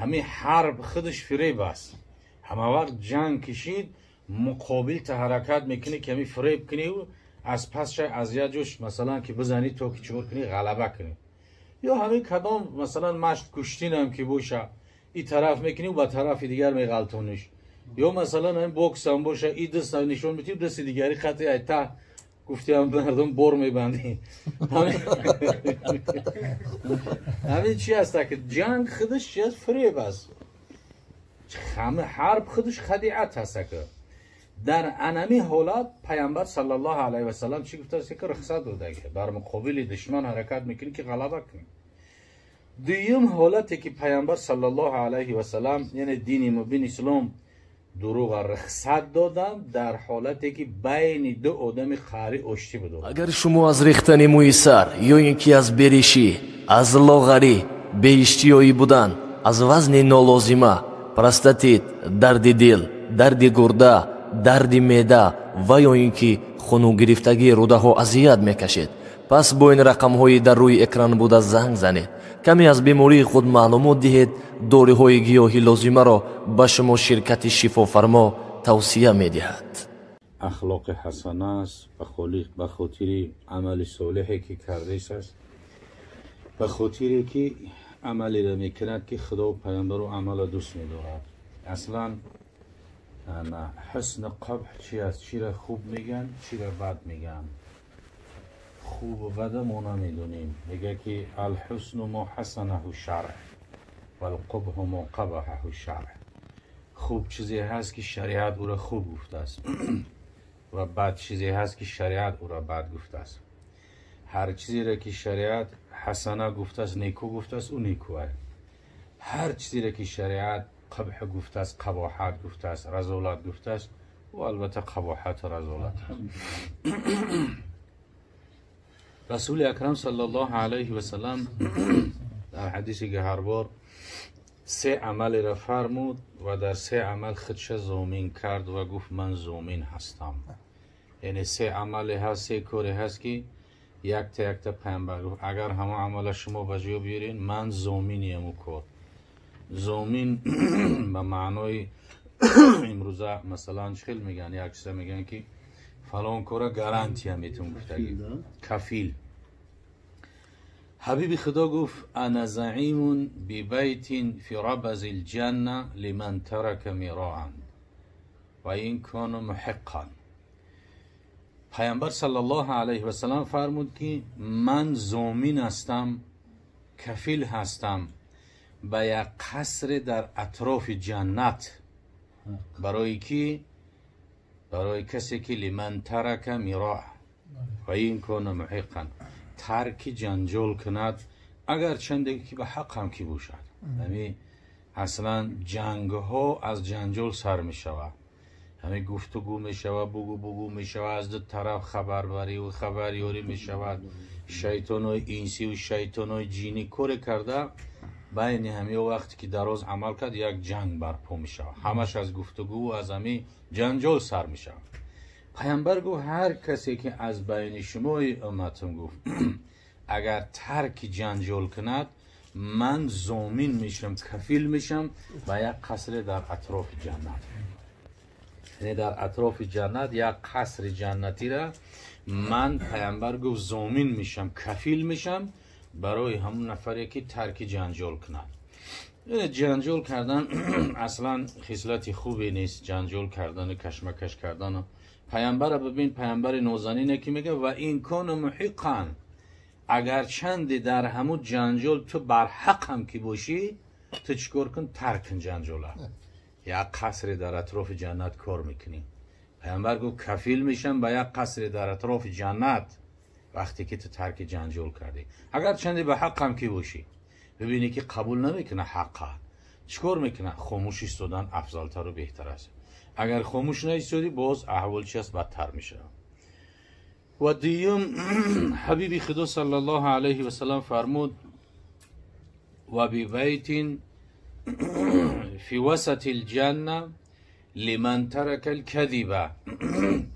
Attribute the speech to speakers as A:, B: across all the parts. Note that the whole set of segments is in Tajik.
A: Ҳамин ҳарб худаш фиреб аст. Ҳама вақт ҷанг кишид, муқобил та ҳаракат мекунӣ, ки ҳамин фиреб кунӣ, аз пасша аз як ҷош масалан ки бизанӣ, то ки чикор кунӣ, ғалаба кунӣ. Ё ҳамин кадом масалан машт куштинам ки боша, и тараф мекунӣ, ба тарафи дигар меғалтониш. Ё масалан ҳамин бокс ҳам боша, и даст нишон медиҳӣ, дасти дигари хати ай та гуфтиам мардум бор мебандӣ. Ҳамин чи аст, ки ҷанг худаш чи аст? Фиреб аст. Ҳама ҳарб худаш хадиат аст. Ки дар анами ҳолат пайғамбар саллаллоҳу алайҳи васаллам чӣ гуфтааст? Ки рухсат додаги бар муқобили душман ҳаракат мекунӣ, ки ғалаба кунӣ. Дуюм ҳолате ки пайғамбар саллаллоҳу алайҳи васаллам, яъне дини мубин ислом, дурӯға рухсат доданд дар ҳолате ки байни ду одами қарӣ оштӣ буд.
B: Агар шумо аз рехтани мӯи сар ё ин ки аз беришӣ, аз лоғарӣ, беиштиёӣ будан, аз вазни нолозима, простатит, дарди дил, дарди гурда, дарди меъда ва ё ин ки хунугирифтагии рӯдаҳо азият мекашед, пас бо ин рақамҳои дар рӯи экран буда занг занед. Каме аз бемории худ маълумот диҳед, доруҳои гиёҳи лозимаро ба шумо ширкати шифофармо тавсия медиҳад.
A: Ахлоқи ҳасана аст, ба хотири амали солиҳе ки кардааст аст, ба хотире ки амалеро мекунад ки худо пайғамбару амалро дӯст медорад. Аслан ҳусни қабҳ чи аст? Чиро хуб мегӯянд, чиро бад мегӯянд? Хубу бада мо намедонем. Мегӯяд ки алҳусну мо ҳасанаҳу шаръ валқубҳу мо қабаҳаҳу шаръ. Хуб чизе ҳаст ки шариат ӯро хуб гуфтааст ва бад чизе ҳаст ки шариат ӯро бад гуфтааст. Ҳар чизеро ки шариат ҳасана гуфтааст, неку гуфтааст, ӯ неку аст. Ҳар чизеро ки шариат қабҳ гуфтааст, қабоҳат гуфтааст, разолат гуфтааст, ӯ албатта қабоҳату разолат аст. Расули акрам саллаллоҳу алайҳи васаллам дар ҳадисе ки ҳар бор се амалеро фармуд ва дар се амал худша зомин кард ва гуфт ман зомин ҳастам. Яъне се амале ҳаст, се коре ҳаст ки якта якта пайғамбар гуфт агар ҳамон амала шумо ба ҷо биёред, ман зоминиам ӯ кор. Зомин ба маънои имрӯза масалан чӣ хел мегӯянд, як чиза мегӯянд ки фалон кора гарантия метун гуфтагӣ, кафил. Ҳабиби худо гуфт ана заимун бибайтин фи рабази лҷанна лиман тарака мироан ва ин кону муҳиққан. Пайғамбар саллаллоҳу алайҳи васаллам фармуд ки ман зомин ҳастам, кафил ҳастам ба як қасре дар атрофи ҷаннат. Барои ки? Барои касе ки лиман тарака мироа ва ин кона муҳиққан, тарки ҷанҷол кунад, агарчанде ки ба ҳақ ҳам ки бошад. Ҳамин аслан ҷангҳо аз ҷанҷол сар мешавад. Ҳамин гуфтугӯ мешавад, бугу бугу мешавад, аз ду тараф хабарбариву хабарёрӣ мешавад. Шайтонои инсиву шайтонои ҷинӣ коре карда байни ҳамин вақте ки дароз амал кард, як ҷанг барпо мешавад. Ҳамаш аз гуфтугӯ, аз ҳамин ҷанҷол сар мешавад. Пайғамбар гуфт ҳар касе ки аз байни шумои умматам гуфт агар тарки ҷанҷол кунад, ман зомин мешам, кафил мешам ба як қасре дар атрофи ҷаннат. Яъне дар атрофи ҷаннат як қасри ҷаннатиро ман пайғамбар гуфт зомин мешам, кафил мешам барои ҳамон нафаре ки тарки ҷанҷол кунад. Ҷанҷол кардан аслан хислати хубе нест, ҷанҷол кардану кашмакаш кардану. Пайғамбарро бибин, пайғамбари нозанине ки мегӯяд ва ин кону муҳиққан, агарчанде дар ҳамун ҷанҷол ту барҳақ ҳам ки бошӣ, ту чӣ кор кун? Тарк кун ҷанҷола. Як қасре дар атрофи ҷаннат кор мекунӣ. Пайғамбар гуфт кафил мешам ба як қасре дар атрофи ҷаннат вақте ки ту тарки ҷанҷол кардӣ, агарчанде ба ҳақ ҳам ки бошӣ. Бибинӣ ки қабул намекуна ҳаққа, чӣ кор мекуна? Хомӯш истодан афзалтару беҳтар аст. Агар хомӯш наистодӣ, боз аҳвол чи аст? Бадтар мешавад. Ва дуюм ҳабиби худо саллаллоҳу алайҳи васаллам фармуд ва бибайтин фи васати лҷанна лиман тарака лкадиба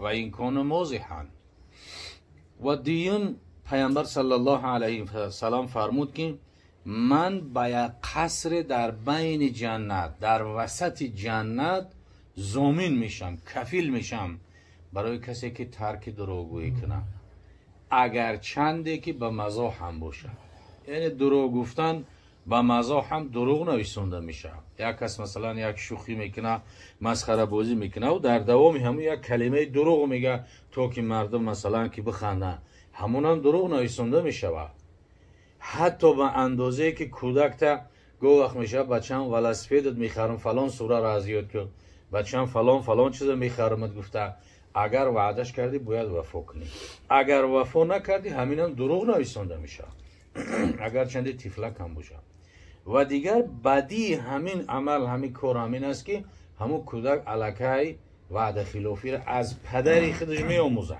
A: ва ин кону мозиҳан. Ва дуюм پیامبر صلی الله علیه و سلام فرمود که من با یک قصر در بین جنت، در وسط جنت ضامن میشم، کفیل میشم برای کسی که ترک دروغگویی کنه، اگر چنده که به مزاح هم باشه. یعنی دروغ گفتن به مزاح هم دروغ نویسونده میشه. یک کس مثلا یک شوخی میکنه، مسخره بازی میکنه و در دوام همون یک کلمه دروغ میگه تا که مردم مثلا که بخندن، همون هم دروغ نویسونده میشه. حتی به اندازه که کودک تا گو وقت میشه بچم ولسپدت میخرم فلان سوره را از یاد کن، بچم فلان فلان چیز میخرمت گفته، اگر وعدش کردی باید وفا کنی، اگر وفا نکردی همین هم دروغ نویسونده میشه اگر چندی تفلک هم باشه. و دیگر بدی همین عمل، همین کار همین است که همون کودک الکی وعده خلافی را از پدری خودش میآموزه،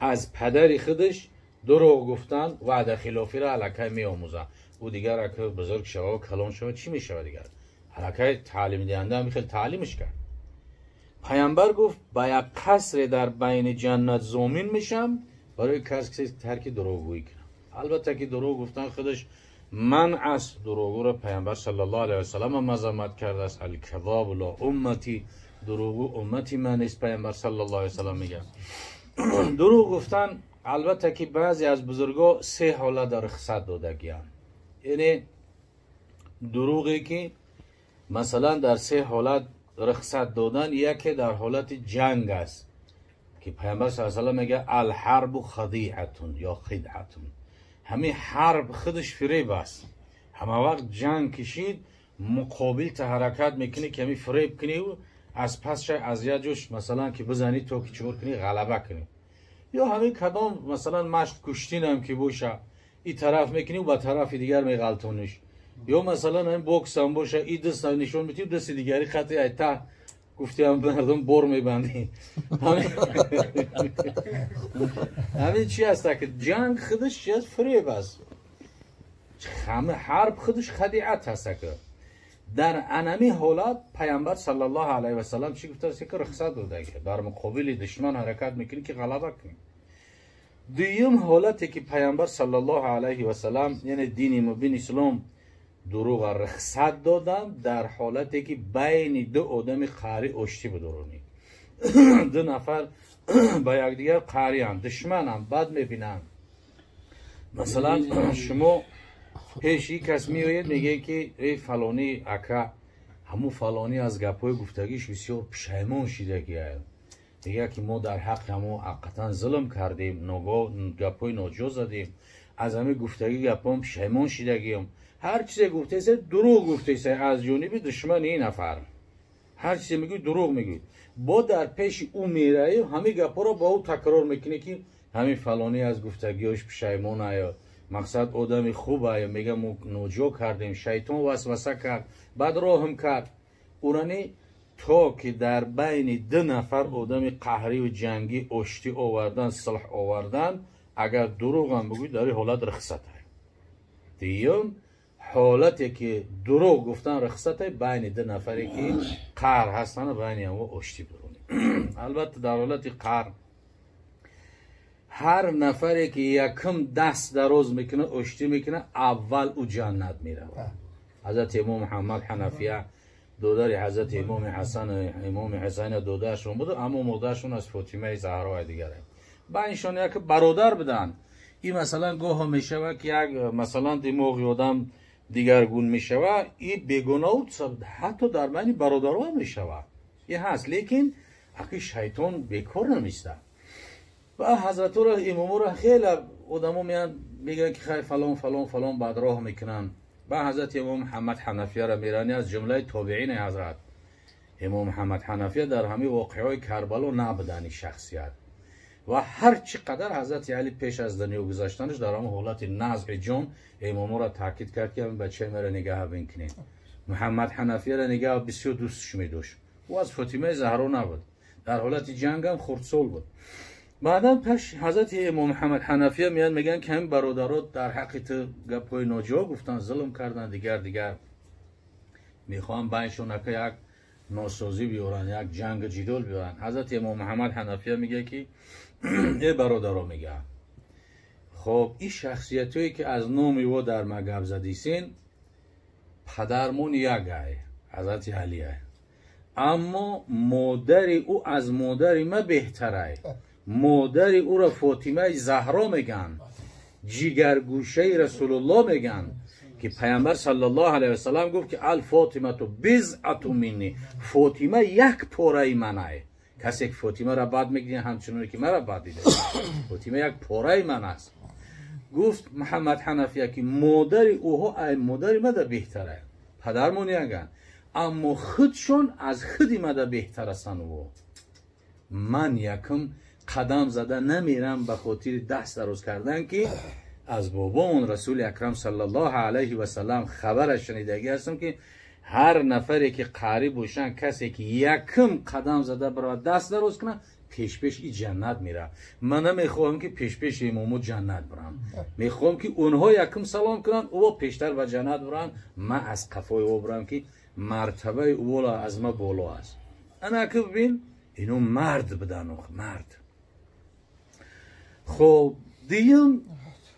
A: از پدری خودش دروغ گفتن وعده خلافی را الکی میآموزه. او دیگر اگه بزرگ شوه و کلان شوه چی میشوه دیگر؟ الکی تعلیم دهنده هم خیلی تعلیمش کرد. پیامبر گفت با یک قصر در بین جنت ضامن میشم برای کسی که ترک دروغگویی کنه. البته که دروغ گفتن خودش منع است. دروغ را پیامبر صلی الله علیه و سلم مذمت کرده است. الکذاب لا امتی، دروغ امتی من نیست، پیامبر صلی الله علیه و سلم میگه. دروغ گفتن البته که بعضی از بزرگا سه حالت در رخصت دادگیان، یعنی دروغی که مثلا در سه حالت رخصت دادن. یکی در حالت جنگ است که پیامبر صلی الله علیه و سلم میگه الحرب خدیعتون یا خدعتون، همین حرب خودش فریب است. همه وقت جنگ کشید مقابل تا حرکت میکنی که همی فریب کنی و از پسش از یه جوش مثلا که بزنی تو که چور کنی غلبه کنی، یا همین کدام مثلا مشق کشتین هم که باشه این طرف میکنی و با طرف دیگر میغلطونیش، یا مثلا همین بوکس هم باشه این دست نشون میتیم دست دیگری خطی ته گفتی هم مردم بر میبندی. همین چی هست که جنگ خودش چی هست؟ فریب است. همه حرب خودش خدیعت هست که در انمی حالت پیامبر صلی الله علیه و سلم چی گفته است که رخصت داده که در مقابل دشمن حرکت میکنی که غلبه کنی. دویم حالتی که پیامبر صلی الله علیه و سلم یعنی دین مبین اسلام دروغ رخصت دادن در حالتی که بین دو آدم قهری آشتی بدورونی. دو نفر با یکدیگر قهری هم، دشمن هم، بد میبینن. مثلا شما پیش یک کس میآید میگه که ای فلانی اکا، همون فلانی از گپای گفتگیش بسیار پشیمان شده که میگه که ما در حق همون حقیقتا ظلم کردیم، گپای ناجا زدیم، از همه گفتگی گپام پشیمان شدگیم. هر چیزی گفته سه دروغ گفته سه از جانب دشمن این نفر، هر چیزی میگی دروغ میگی. با در پیش او میرایی همه گپا رو با او تکرار میکنه که همین فلانی از گفتگیاش پشیمان آیا، مقصد آدم خوب آیا، میگه ما نوجا کردیم، شیطان وسوسه کرد، بعد راهم کرد. اورانی تا که در بین دو نفر آدم قهری و جنگی آشتی آوردن، صلح آوردن، اگر دروغ هم بگوی در این حالت رخصت هست. دیوم حالتی که دروغ گفتن رخصت بین دو نفری که قهر هستن و بین هم آشتی برونی. البته در حالت قهر هر نفری که یکم دست دراز میکنه آشتی میکنه اول او جنت میره. حضرت امام محمد حنفیه دودر حضرت امام حسن، امام حسین دودرشون بود، اما مادرشون از فاطمه زهرا دیگره. بینشان یک برادر بدن. این مثلا گاه میشوه که یک مثلا دماغ آدم دیگرگون میشوه، این بیگناه حتی در بین برادرها میشوه، این هست. لیکن حقی شیطان بیکار نمیسته. و حضرت را امام را خیلی آدمو میان میگن که خیلی فلان فلان فلان بعد راه میکنن. و حضرت امام محمد حنفیه را میرانی از جمله تابعین حضرت امام محمد حنفیه در همه واقعه کربلا نبودن شخصیت و هر چقدر حضرت علی پیش از دنیا گذاشتنش در همه حالت نزع جان امام را تاکید کرد که بچه مرا نگاه بکنید. محمد حنفیه را نگاه بسیار دوستش میداشت. او از فاطمه زهرا نبود، در حالت جنگ هم خردسال بود. بعدا پش حضرت امام محمد حنفیه میان میگن که هم برادرات در حق تو گپای ناجا گفتن، ظلم کردن، دیگر میخوان بینشون که یک ناسازی بیارن، یک جنگ جدال بیارن. حضرت امام محمد حنفیه میگه که ای برادرها، میگه Хоб, ин шахсиятҳое, ки аз номи во дар ма гап задисен, падармон ягай, Ҳазрати Алиай, аммо модари ӯ аз модари ма беҳтарай. Модари ӯро Фотимаи Заҳро мегӯянд, ҷигаргӯшаи Расулулло мегӯянд, ки Паямбар саллаллоҳу алайҳи васаллам гуфт, ки الفاطمة بضعة مني, Фотима як пораи манай. Касе ки Фотимаро бад мегирад, ҳамчуноне ки мара бад дида. Фотима як пораи ман аст, гуфт Муҳаммад Ҳанафия, ки модари ӯҳо ай модари мада беҳтара. Падармон яган, аммо худшон аз худи мада беҳтар ҳастанд. Ӯ ман якум қадам зада намерам ба хотири даст дароз кардан, ки аз бобомон Расули Акрам саллаллоҳу алайҳи васаллам хабараш шунидагӣ ҳастам, ки ҳар нафаре ки қариб бошанд, касе ки якум қадам зада баравад, даст дароз кунад, пешпеш и ҷаннат меравад. Ман намехоҳам, ки пешпеши имомо ҷаннат бирам. Мехоҳам, ки онҳо якум салом кунанд, ӯ пештар ба ҷаннат биранд, ман аз қафои ӯ бирам, ки мартабаи ӯла аз ма боло аст. Ана ки бибин, ино мард будан, мард. Хоб, дуюм,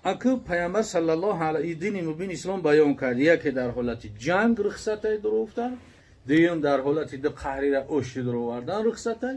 A: аку Паямбар саллаллоҳу алайҳи дини мубин ислом баён кард: яке дар ҳолати ҷанг рухсатай дуруфтан, дуюм дар ҳолати ду қаҳрира ошти дуровардан рухсатай.